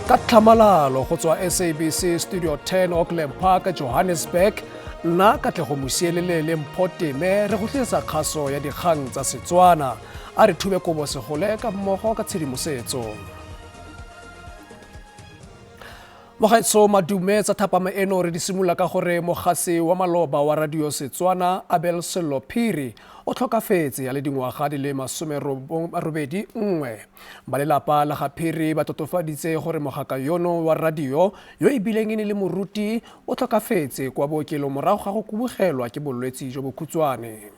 Ka tlhamalalo go tswa SABC Studio 10 Auckland Park, Johannesburg, nna Katlego Mosielele le Mpho Teme re go tlisetsa kgaso ya dikgang tsa Setswana. A re thube kobo segole ka mmogo ka tshedimosetso. Mogaetsho madume tsa thapama eno re di simolola ka gore mogasi wa maloba wa radio Setswana Abel Sello Phiri o tlhokafetse a le dingwaga di le 81. Ba lelapa la ga Phiri ba totofaditse gore mogaka yono wa radio yo e bileng e ne le moruti o tlhokafetse kwa bookelong morago ga go kubugelwa ke bolwetsi jo bokhutshwane.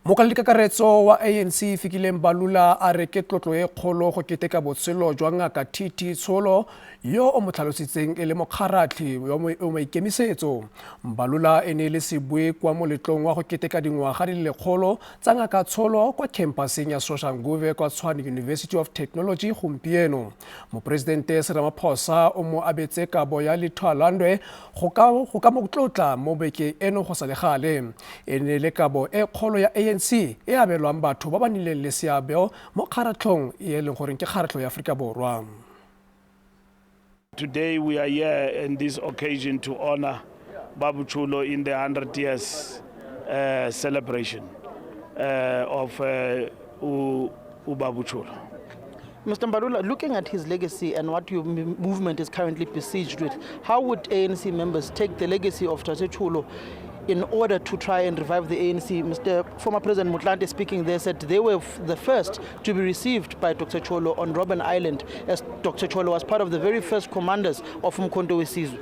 Mokaledikakaretso wa ANC Fikile Mbalula a re ke tlotlo e kgolo go keteka botshelo jwa ngaka TT Tsholo yo o mo tlhalositseng e le mokgaratlhi wa maikemisetso. Mbalula e ne e le sebui kwa moletlong wa go keteka dingwaga di le 100 tsa ngaka Tsholo kwa khempaseng ya Soshanguve kwa Tshwane University of Technology gompieno. Moporesidente Cyril Ramaphosa o mo abetse kabo ya Lethwalandwe go ka mo tlotla mo bekeng eno go sa le gale. E ne le kabo e kgolo ya ANC e abelwang batho ba ba nnileng le seabe mo kgaratlhong e leng goreng ke kgaratlho ya Aforika Borwa. Today we are here in this occasion to honor Babu Cholo in the 100 years celebration of Ubabu Cholo. Mr. Mbalula, looking at his legacy and what your movement is currently besieged with, how would ANC members take the legacy of Tate Cholo in order to try and revive the ANC? Mr. Former President Motlanthe speaking there said they were the first to be received by Dr. Cholo on Robben Island, as Dr. Cholo was part of the very first commanders of Umkhonto weSizwe.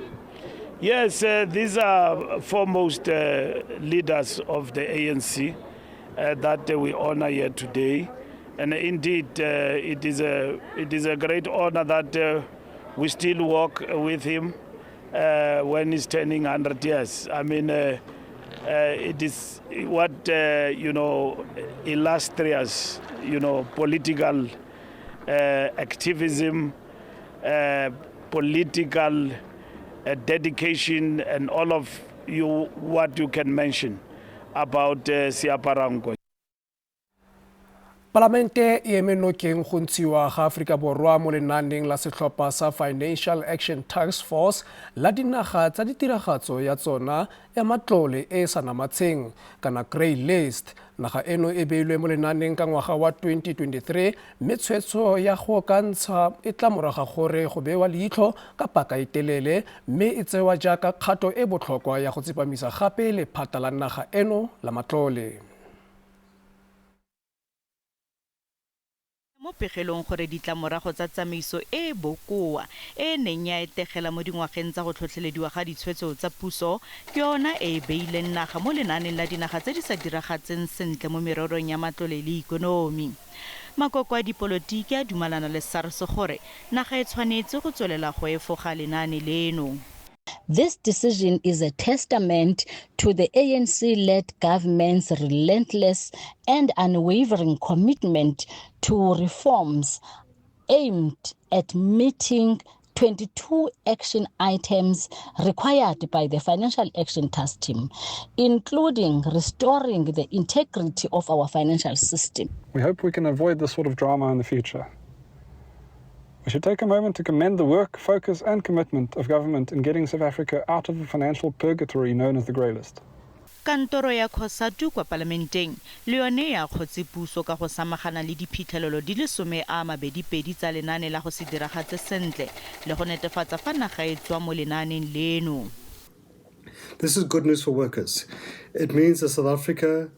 Yes, these are foremost leaders of the ANC that we honor here today. And indeed, it is a great honor that we still work with him when he's turning 100 years. I mean, it is what, illustrious, political activism, political dedication, and all of you what you can mention about Seaparankwe. Palamente e eme nokeng go ntshiwa ga Aforika Borwa mo lenaaneng la setlhopha sa Financial Action Task Force la dinaga tsa ditiragatso ya tsona ya matlole e e sa namatsheng kana grey list. Naga eno e beilwe mo lenaaneng ka ngwaga wa 2023 mme tshwetso ya go ka ntsha e tla morago ga gore go bewa leitlho ka paka e telele mme e tsewa jaaka kgato e botlhokwa ya go tsepamisa gape lephata la naga eno la matlole. Mo pegelong gore ditlamorago tsa tsamaiso e e bokoa e e neng ya etegela mo dingwageng tsa go tlhotlhelediwa ga ditshwetso tsa puso ke yona e e beileng naga mo lenaaneng la dinaga tse di sa diragatseng sentle mo mererong ya matlole le ikonomi. Makoko a dipolotiki a dumalana le SARS gore naga e tshwanetse go tswelela go efoga lenaane leno. This decision is a testament to the ANC-led government's relentless and unwavering commitment to reforms aimed at meeting 22 action items required by the Financial Action Task Team, including restoring the integrity of our financial system. We hope we can avoid this sort of drama in the future. We should take a moment to commend the work, focus and commitment of government in getting South Africa out of the financial purgatory known as the grey list. Kantoro ya COSATU kwa palamenteng le yone ya kgotse puso ka go samagana le diphitlhelelo di le 22 tsa lenaane la go se diragatse sentle le go netefatsa fa naga e tswa mo lenaaneng leno. This is good news for workers. It means that South Africa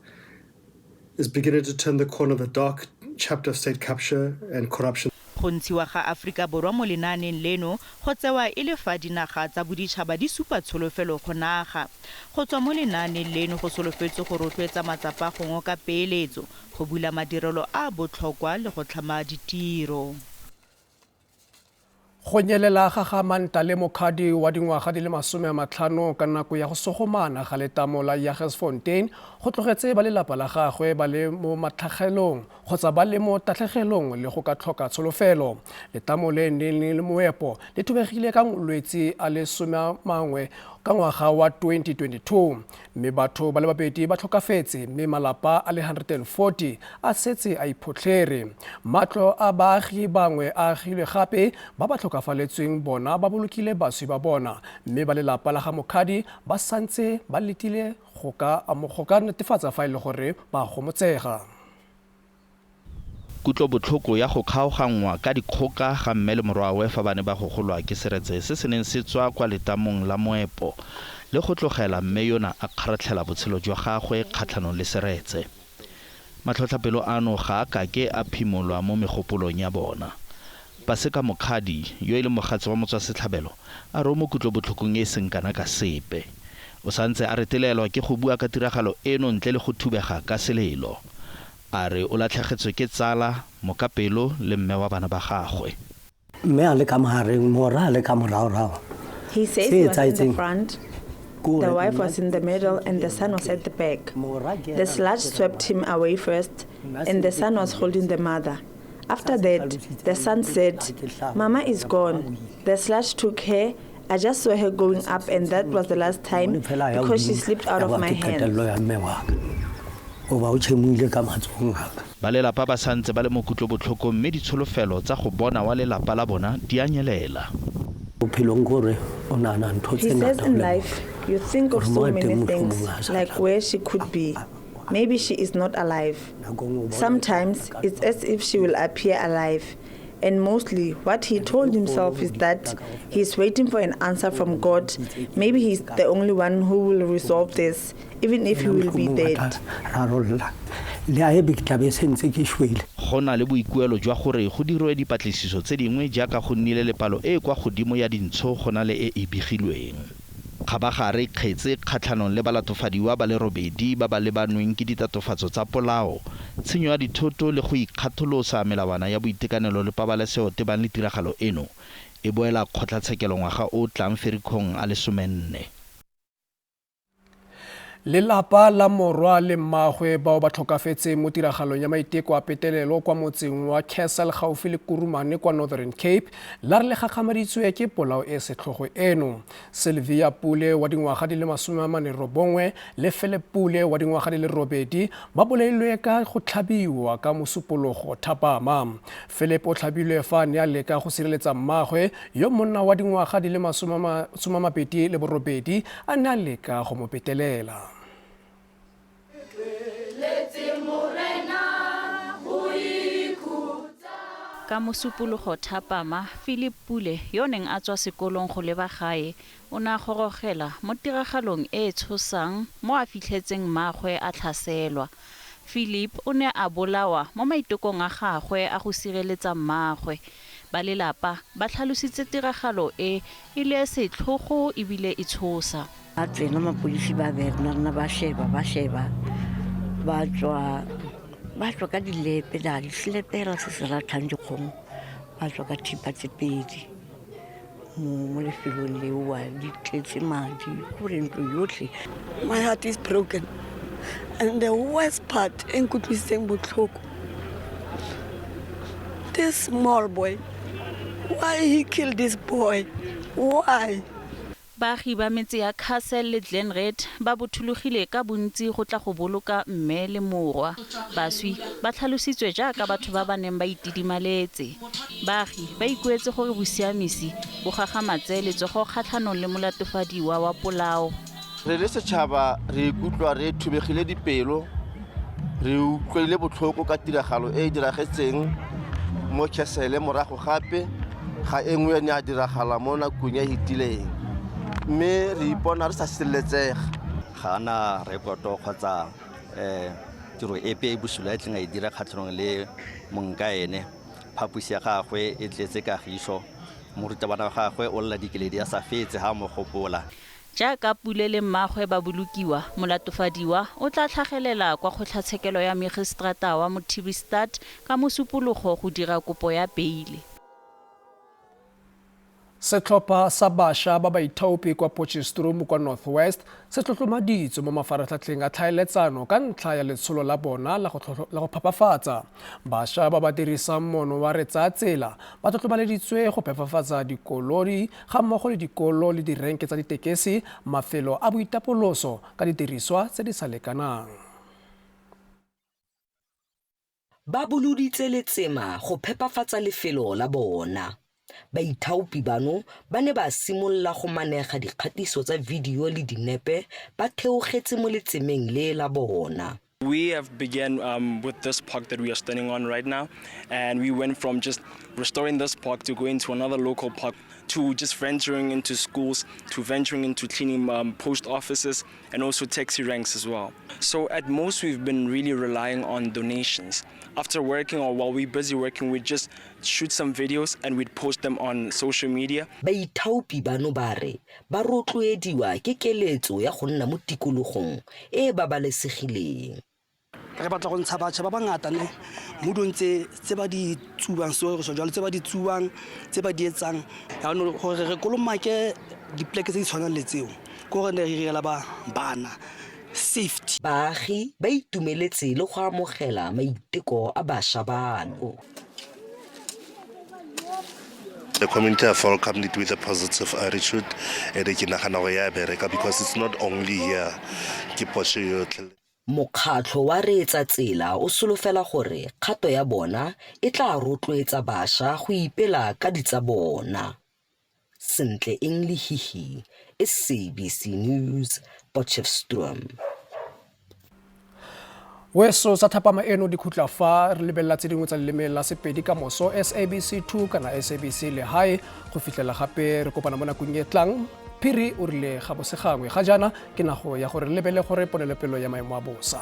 is beginning to turn the corner of the dark chapter of state capture and corruption. Go ntshiwa ga Aforika Borwa mo lenaaneng leno go tsewa e le fa dinaga tsa boditšhaba di supa tsholofelo go naga. Go tswa mo lenaaneng leno go solofetswe go rotloetsa matsapa a go ngoka peeletso, go bula madirelo a a botlhokwa le go tlhama ditiro. Go nyelela ga ga Mantale Mokhadi wa dingwaga di le 50 ka nako ya go sogomana ga letamo la Jagersfontein go tlogetse ba lelapa la gagwe ba le mo matlhagelong kgotsa ba le mo tatlhegelong le go ka tlhoka tsholofelo. Letamo le neng le le moepo le thubegile ka Lwetse a le 11 ka ngwaga wa 2022 mme batho ba le babedi ba tlhokafetse mme malapa a le 140 a setse a iphotlhere. Matlo a baagi bangwe a agilwe gape ba ba tlhokafaletsweng bona ba bolokile baswi ba bona mme ba lelapa la ga Mokgadi ba santse ba letile go ka netefatsa fa e le gore ba gomotsega. Kutlobotlhoko ya go kgaoganngwa ka dikgoka ga mme le morwawe fa ba ne ba gogolwa ke seretse se se neng se tswa kwa letamong la moepo le go tlogela mme yona a kgaratlhela botshelo jwa gagwe kgatlhanong le seretse. Matlhotlhapelo ano ga a kake a phimolwa mo megopolong ya bona. Paseka Mokgadi yo e leng mogatse wa motswasetlhabelo a re o mo kutlobotlhokong e e seng kana ka sepe. O santse a retelelwa ke go bua ka tiragalo eno ntle le go thubega ka selelo. A re o latlhegetswe ke tsala, mokapelo le mme wa bana ba gagwe. Mme a le ka mogareng, mora a le ka moragorago. He says he was in the front, the wife was in the middle, and the son was at the back. The sludge swept him away first, and the son was holding the mother. After that, the son said, "Mama is gone." The sludge took her. I just saw her going up, and that was the last time because she slipped out of my hands. Ba lelapa ba santse ba le mo kutlobotlhokong mme ditsholofelo tsa go bona wa lelapa la bona di a nyelela. He says in life, you think of so many things, like where she could be. Maybe she is not alive. Sometimes it's as if she will appear alive. And mostly what he told himself is that he's waiting for an answer from God. Maybe he's the only one who will resolve this, even if he will be dead. Go na le boikuelo jwa gore go dirwe dipatlisiso tse dingwe jaaka go nnile le palo e e kwa godimo ya dintsho go na le e e begilweng. Kgabagare kgetse kgatlhanong le balatofadiwa ba le robedi ba ba lebanweng ke ditatofatso tsa polao, tshenyo ya dithoto le go ikgatholosa melawana ya boitekanelo le pabalesego tebang le tiragalo eno e boela kgotlatshekelo ngwaga o tlang Ferikgong a le 14. Lelapa la morwa le mmagwe bao ba tlhokafetseng mo tiragalong ya maiteko a petelelo kwa motseng wa Castle gaufi le Kurumane kwa Northern Cape la re le gakgamaditswe ke polao e setlhogo eno. Sylvia Pule wa dingwaga di le 49 le Philip Pule wa dingwaga di le 8 ba bolailwe ka go tlhabiwa ka Mosupologo thapama. Philip o tlhabilwe fa a ne a leka go sireletsa mmagwe yo monna wa dingwaga di le 28 a ne a leka go mo petelela. Ka Mosupologo thapama, Philip Pule yo neng a tswa sekolong go leba gae o ne a gorogela mo tiragalong e e tshosang mo a fitlhetseng mmagwe a tlhaselwa. Philip o ne a bolawa mo maitekong a gagwe a go sireletsa mmagwe. Ba lelapa ba tlhalositse tiragalo e e le setlhogo ebile e tshosa. Ba tsena mapodisi ba berena ba sheba ba tswa ba tswa ka dilepe la dislepela se se rathang dikgomo, ba tswa ka thipa tse pedi mo lefelong leo di tletse madi gore ntlo yotlhe. My heart is broken, and the worst part e nkutlwisitseng botlhoko, this small boy, why he killed this boy, why? Baagi ba metse ya Castle le Glenred ba bothologile ka bontsi go tla go boloka mme le morwa. Baswi ba tlhalositswe jaaka batho ba ba neng ba itidimaletse. Baagi ba ikuetse gore bosiamisi bo gagamatse letsogo kgatlhanong le molatofadiwa wa polao. Re le setšhaba re ikutlwa re thubegile dipelo, re utlwile botlhoko ka tiragalo e e diragetseng mo Castle morago gape ga e nngwe ne a diragala mo nakong e fetileng. Mme re ipona re sa sireletsega. Ga ana rekoto kgotsa tiro epe e bosula e tleng a e dira kgatlhanong le monka ene. Phaposi ya gagwe e tletse kagiso, morutabana wa gagwe o lla dikeledi a sa fetse ha mo gopola. Jaaka Pule le mmagwe ba bolokiwa, molatofadiwa o tla tlhagelela kwa kgotlatshekelo ya magistrata wa Mothibistad ka Mosupologo go dira kopo ya beile. Setlhopha sa bašwa ba baithaopi kwa Potchefstroom kwa North West se tlotlomaditswe mo mafaratlhatlheng a tlhaeletsano ka ntlha ya letsholo la bona la go phepafatsa. Bašwa ba ba dirisang mono wa Re Tsaya Tsela ba tlotlomaleditswe go phepafatsa dikoloi ga mmogo le dikolo le direnke tsa ditekesi, mafelo a boitapoloso ka didiriswa tse di sa lekanang. Ba boloditse letsema go phepafatsa lefelo la bona. Baithaopi bano ba ne ba simolola go manega dikgatiso tsa video le dinepe ba theogetse mo letsemeng le la bona. We have began with this park that we are standing on right now, and we went from just restoring this park to going to another local park, to just venturing into schools, to venturing into cleaning post offices and also taxi ranks as well. So at most we've been really relying on donations. After working or while we're busy working, we just shoot some videos and we'd post them on social media. Baithaopi bano ba re ba rotloediwa ke keletso ya go nna mo tikologong e e babalesegileng. Re batla go ntsha batjha ba bangata ne mo dilong tse ba di tsubang, so re jalo tse ba di tsubang, tse ba di etsang. Jaanong gore re kolomake dipoleke tse di tshwanang le tseo, ke gore ne re direla ba bana safety. Baagi ba itumeletse le go amogela maiteko a bašwa bano. The community have welcomed it with a positive attitude, and ke nagana gore ya bereka because it's not only here, ke Potche yotlhe. Mokgatlho wa Re Etsa Tsela o solofela gore kgato ya bona e tla rotloetsa bašwa go ipela ka ditsa bona. Sentle Eng Lehihi, SABC News, Potchefstroom. Weso tsa thapama eno di khutla fa re lebelela tse dingwe tsa leleme la Sepedi ka moso SABC 2 kana SABC Lehae. Go fitlhela gape re kopana mo nakong e tlang, Phiri o rile ga bosegangwe ga jaana ke nako ya gore re lebele gore ponelopelo ya maemo a bosa.